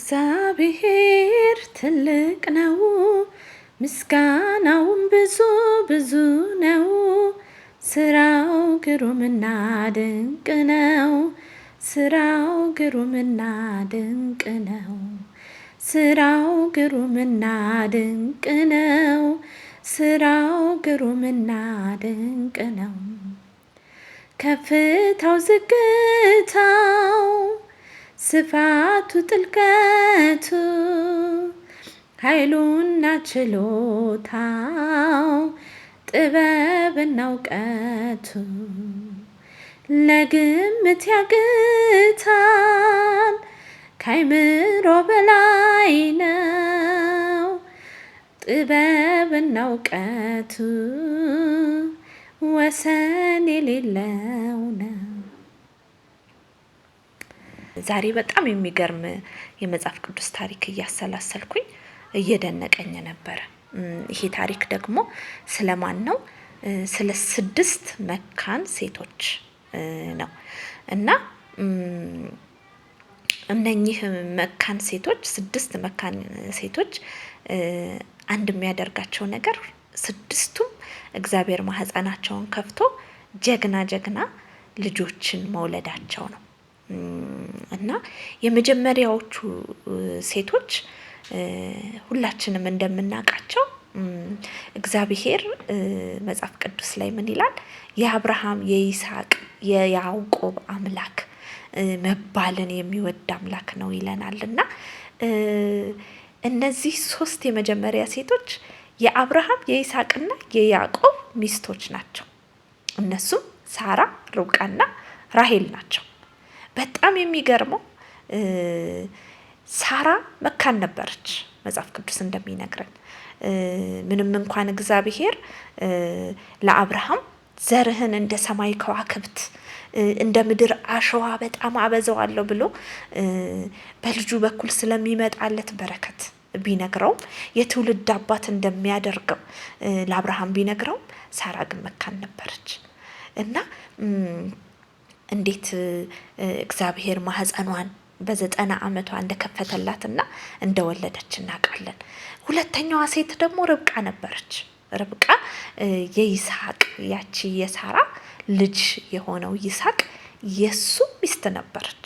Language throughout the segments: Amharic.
እግዚአብሔር ትልቅ ነው፣ ምስጋናውም ብዙ ብዙ ነው። ስራው ግሩምና ድንቅ ነው። ስራው ግሩምና ድንቅ ነው። ስራው ግሩምና ድንቅ ነው። ስራው ግሩምና ድንቅ ነው። ከፍታው ዝግታው ስፋቱ ጥልቀቱ ኃይሉና ችሎታው ጥበብና እውቀቱ ለግምት ያግታል፣ ከአይምሮ በላይ ነው። ጥበብና እውቀቱ ወሰን የሌለው ነው። ዛሬ በጣም የሚገርም የመጽሐፍ ቅዱስ ታሪክ እያሰላሰልኩኝ እየደነቀኝ ነበረ። ይሄ ታሪክ ደግሞ ስለማን ነው? ስለ 6 መካን ሴቶች ነው። እና እነኚህ መካን ሴቶች 6 መካን ሴቶች አንድ የሚያደርጋቸው ነገር 6ቱም እግዚአብሔር ማህፀናቸውን ከፍቶ ጀግና ጀግና ልጆችን መውለዳቸው ነው። እና የመጀመሪያዎቹ ሴቶች ሁላችንም እንደምናውቃቸው እግዚአብሔር መጽሐፍ ቅዱስ ላይ ምን ይላል? የአብርሃም የይስሐቅ የያዕቆብ አምላክ መባልን የሚወድ አምላክ ነው ይለናል። እና እነዚህ 3 የመጀመሪያ ሴቶች የአብርሃም የይስሐቅና የያዕቆብ ሚስቶች ናቸው። እነሱም ሳራ፣ ርብቃና ራሄል ናቸው። በጣም የሚገርመው ሳራ መካን ነበረች መጽሐፍ ቅዱስ እንደሚነግረን። ምንም እንኳን እግዚአብሔር ለአብርሃም ዘርህን እንደ ሰማይ ከዋክብት እንደ ምድር አሸዋ በጣም አበዛዋለሁ ብሎ በልጁ በኩል ስለሚመጣለት በረከት ቢነግረውም የትውልድ አባት እንደሚያደርገው ለአብርሃም ቢነግረውም ሳራ ግን መካን ነበረች። እና እንዴት እግዚአብሔር ማህፀኗን በ90 ዓመቷ እንደከፈተላትና እንደወለደች እናውቃለን። ሁለተኛዋ ሴት ደግሞ ርብቃ ነበረች። ርብቃ የይስሐቅ ያቺ የሳራ ልጅ የሆነው ይስሐቅ የሱ ሚስት ነበረች።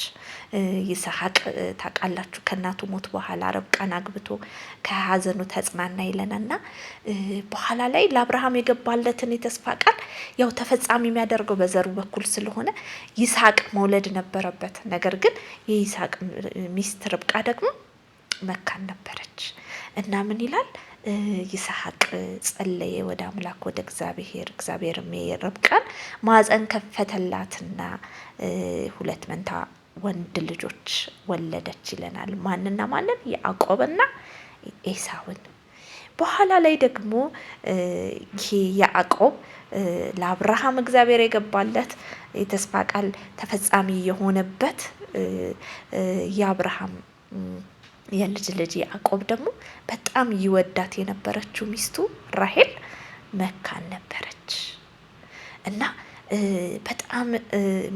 ይስሐቅ ታውቃላችሁ ከእናቱ ሞት በኋላ ርብቃን አግብቶ ከሀዘኑ ተጽናና ይለናልና በኋላ ላይ ለአብርሃም የገባለትን የተስፋ ቃል ያው ተፈጻሚ የሚያደርገው በዘሩ በኩል ስለሆነ ይስሐቅ መውለድ ነበረበት። ነገር ግን የይስሐቅ ሚስት ርብቃ ደግሞ መካን ነበረች። እና ምን ይላል? ይስሐቅ ጸለየ ወደ አምላክ ወደ እግዚአብሔር። እግዚአብሔርም የርብቃን ማህፀን ከፈተላትና 2 መንታ ወንድ ልጆች ወለደች ይለናል። ማንና ማንን? ያዕቆብና ኤሳውን። በኋላ ላይ ደግሞ ይሄ ያዕቆብ ለአብርሃም እግዚአብሔር የገባለት የተስፋ ቃል ተፈጻሚ የሆነበት የአብርሃም የልጅ ልጅ ያዕቆብ ደግሞ በጣም ይወዳት የነበረችው ሚስቱ ራሄል መካን ነበረች። እና በጣም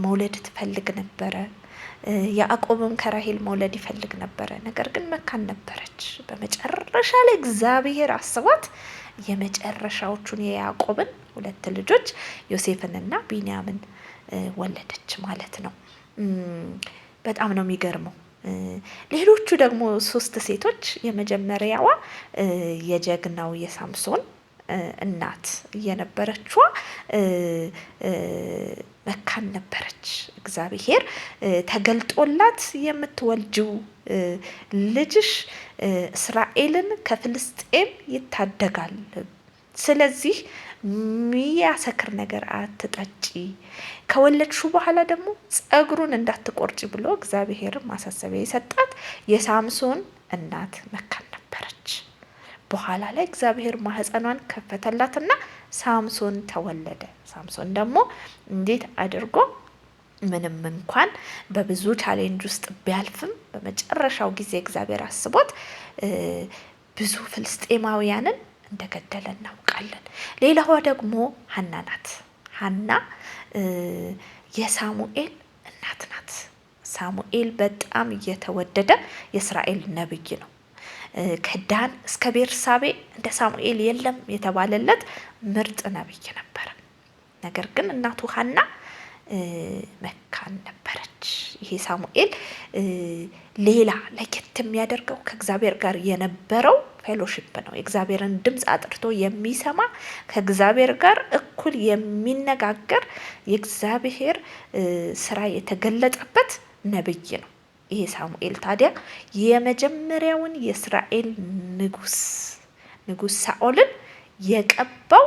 መውለድ ትፈልግ ነበረ። ያዕቆብም ከራሄል መውለድ ይፈልግ ነበረ። ነገር ግን መካን ነበረች። በመጨረሻ ላይ እግዚአብሔር አስቧት የመጨረሻዎቹን የያዕቆብን 2 ልጆች ዮሴፍንና ቢንያምን ወለደች ማለት ነው። በጣም ነው የሚገርመው። ሌሎቹ ደግሞ 3 ሴቶች የመጀመሪያዋ የጀግናው የሳምሶን እናት የነበረችዋ መካን ነበረች። እግዚአብሔር ተገልጦላት የምትወልጂው ልጅሽ እስራኤልን ከፍልስጤም ይታደጋል፣ ስለዚህ የሚያሰክር ነገር አትጠጪ፣ ከወለድሽው በኋላ ደግሞ ጸጉሩን እንዳትቆርጪ ብሎ እግዚአብሔር ማሳሰቢያ የሰጣት የሳምሶን እናት መካን ነበረች። በኋላ ላይ እግዚአብሔር ማህፀኗን ከፈተላትና ሳምሶን ተወለደ። ሳምሶን ደግሞ እንዴት አድርጎ ምንም እንኳን በብዙ challenge ውስጥ ቢያልፍም በመጨረሻው ጊዜ እግዚአብሔር አስቦት ብዙ ፍልስጤማውያንን እንደገደለ እናውቃለን። ሌላዋ ደግሞ ሐና ናት። ሐና የሳሙኤል እናት ናት። ሳሙኤል በጣም እየተወደደ የእስራኤል ነብይ ነው። ከዳን እስከ ቤርሳቤ እንደ ሳሙኤል የለም የተባለለት ምርጥ ነብይ ነበረ። ነገር ግን እናቱ ሐና መካን ነበረች። ይሄ ሳሙኤል ሌላ ለየት የሚያደርገው ከእግዚአብሔር ጋር የነበረው fellowship ነው። የእግዚአብሔርን ድምፅ አጥርቶ የሚሰማ፣ ከእግዚአብሔር ጋር እኩል የሚነጋገር፣ የእግዚአብሔር ስራ የተገለጠበት ነብይ ነው። ይሄ ሳሙኤል ታዲያ የመጀመሪያውን የእስራኤል ንጉስ፣ ንጉስ ሳኦልን የቀባው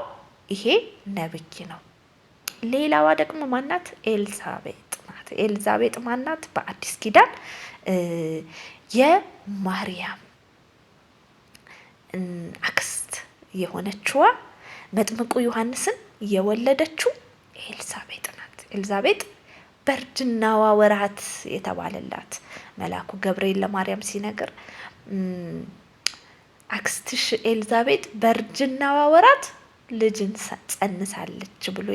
ይሄ ነብይ ነው። ሌላዋ ደግሞ ማናት? ኤልሳቤጥ ናት። ኤልሳቤጥ ማናት? በአዲስ ኪዳን የማርያም አክስት የሆነችዋ፣ መጥምቁ ዮሐንስን የወለደችው ኤልሳቤጥ ናት። ኤልሳቤጥ በእርጅናዋ ወራት የተባለላት፣ መልአኩ ገብርኤል ለማርያም ሲነግር አክስትሽ ኤልዛቤጥ በእርጅናዋ ወራት ልጅን ጸንሳለች ብሎ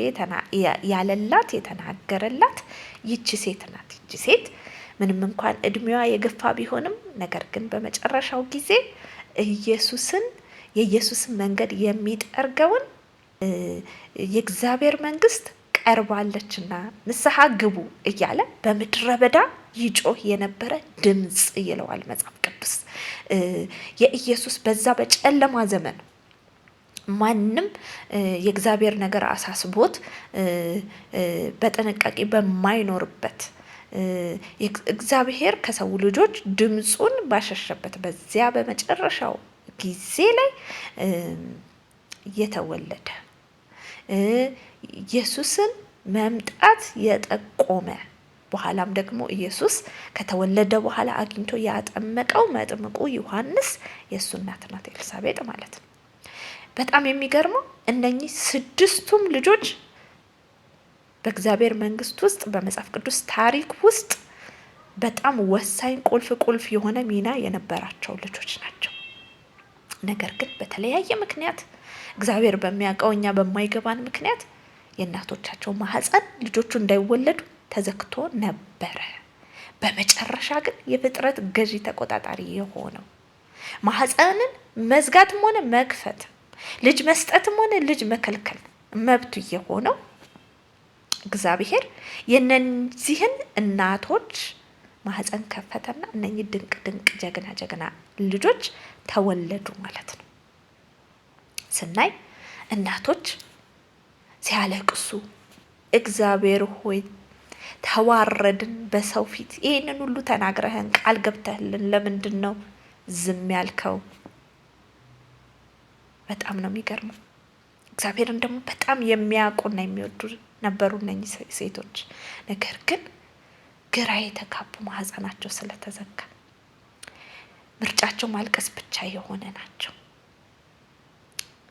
ያለላት፣ የተናገረላት ይቺ ሴት ናት። ይቺ ሴት ምንም እንኳን እድሜዋ የገፋ ቢሆንም ነገር ግን በመጨረሻው ጊዜ ኢየሱስን፣ የኢየሱስን መንገድ የሚጠርገውን፣ የእግዚአብሔር መንግስት ቀርባለችና ንስሐ ግቡ እያለ በምድረ በዳ ይጮህ የነበረ ድምፅ ይለዋል መጽሐፍ ቅዱስ። የኢየሱስ በዛ በጨለማ ዘመን ማንም የእግዚአብሔር ነገር አሳስቦት በጥንቃቄ በማይኖርበት፣ እግዚአብሔር ከሰው ልጆች ድምፁን ባሸሸበት በዚያ በመጨረሻው ጊዜ ላይ የተወለደ፣ ኢየሱስን መምጣት የጠቆመ፣ በኋላም ደግሞ ኢየሱስ ከተወለደ በኋላ አግኝቶ ያጠመቀው መጥምቁ ዮሐንስ የእሱ እናት ናት ኤልሳቤጥ ማለት ነው። በጣም የሚገርመው እነኚህ ስድስቱም ልጆች በእግዚአብሔር መንግስት ውስጥ፣ በመጽሐፍ ቅዱስ ታሪክ ውስጥ በጣም ወሳኝ ቁልፍ ቁልፍ የሆነ ሚና የነበራቸው ልጆች ናቸው። ነገር ግን በተለያየ ምክንያት፣ እግዚአብሔር በሚያውቀው እኛ በማይገባን ምክንያት የእናቶቻቸው ማህፀን ልጆቹ እንዳይወለዱ ተዘግቶ ነበረ። በመጨረሻ ግን የፍጥረት ገዢ ተቆጣጣሪ የሆነው፣ ማህፀንን መዝጋትም ሆነ መክፈት፣ ልጅ መስጠትም ሆነ ልጅ መከልከል መብቱ የሆነው እግዚአብሔር የነዚህን እናቶች ማህፀን ከፈተና እነኚህ ድንቅ ድንቅ ጀግና ጀግና ልጆች ተወለዱ ማለት ነው። ስናይ እናቶች ሲያለቅሱ እግዚአብሔር ሆይ ተዋረድን በሰው ፊት፣ ይህንን ሁሉ ተናግረህን ቃል ገብተህልን ለምንድን ነው ዝም ያልከው? በጣም ነው የሚገርመው። እግዚአብሔርን ደግሞ በጣም የሚያውቁና የሚወዱ ነበሩ እነኚህ ሴቶች። ነገር ግን ግራ የተጋቡ፣ ማህፀናቸው ስለተዘጋ ምርጫቸው ማልቀስ ብቻ የሆነ ናቸው።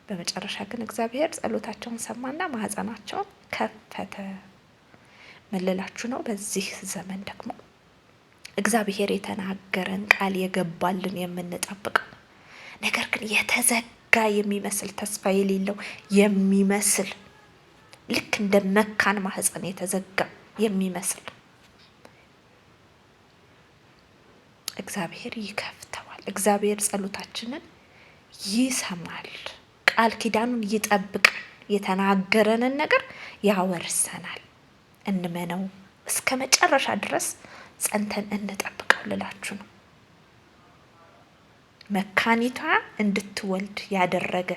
በመጨረሻ ግን እግዚአብሔር ጸሎታቸውን ሰማና ማህፀናቸውን ከፈተ። መለላችሁ ነው። በዚህ ዘመን ደግሞ እግዚአብሔር የተናገረን፣ ቃል የገባልን የምንጠብቀው፣ ነገር ግን የተዘጋ የሚመስል፣ ተስፋ የሌለው የሚመስል፣ ልክ እንደ መካን ማህፀን የተዘጋ የሚመስል እግዚአብሔር ይከፍተዋል። እግዚአብሔር ጸሎታችንን ይሰማል። ቃል ኪዳኑን ይጠብቃል። የተናገረንን ነገር ያወርሰናል። እንመነው፣ እስከ መጨረሻ ድረስ ጸንተን እንጠብቀው ልላችሁ ነው። መካኒቷ እንድትወልድ ያደረገ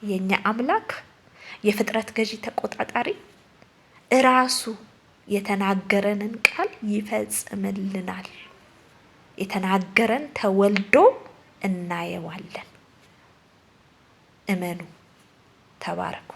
የእኛ አምላክ የፍጥረት ገዢ ተቆጣጣሪ እራሱ የተናገረንን ቃል ይፈጽምልናል። የተናገረን ተወልዶ እናየዋለን። እመኑ። ተባረኩ።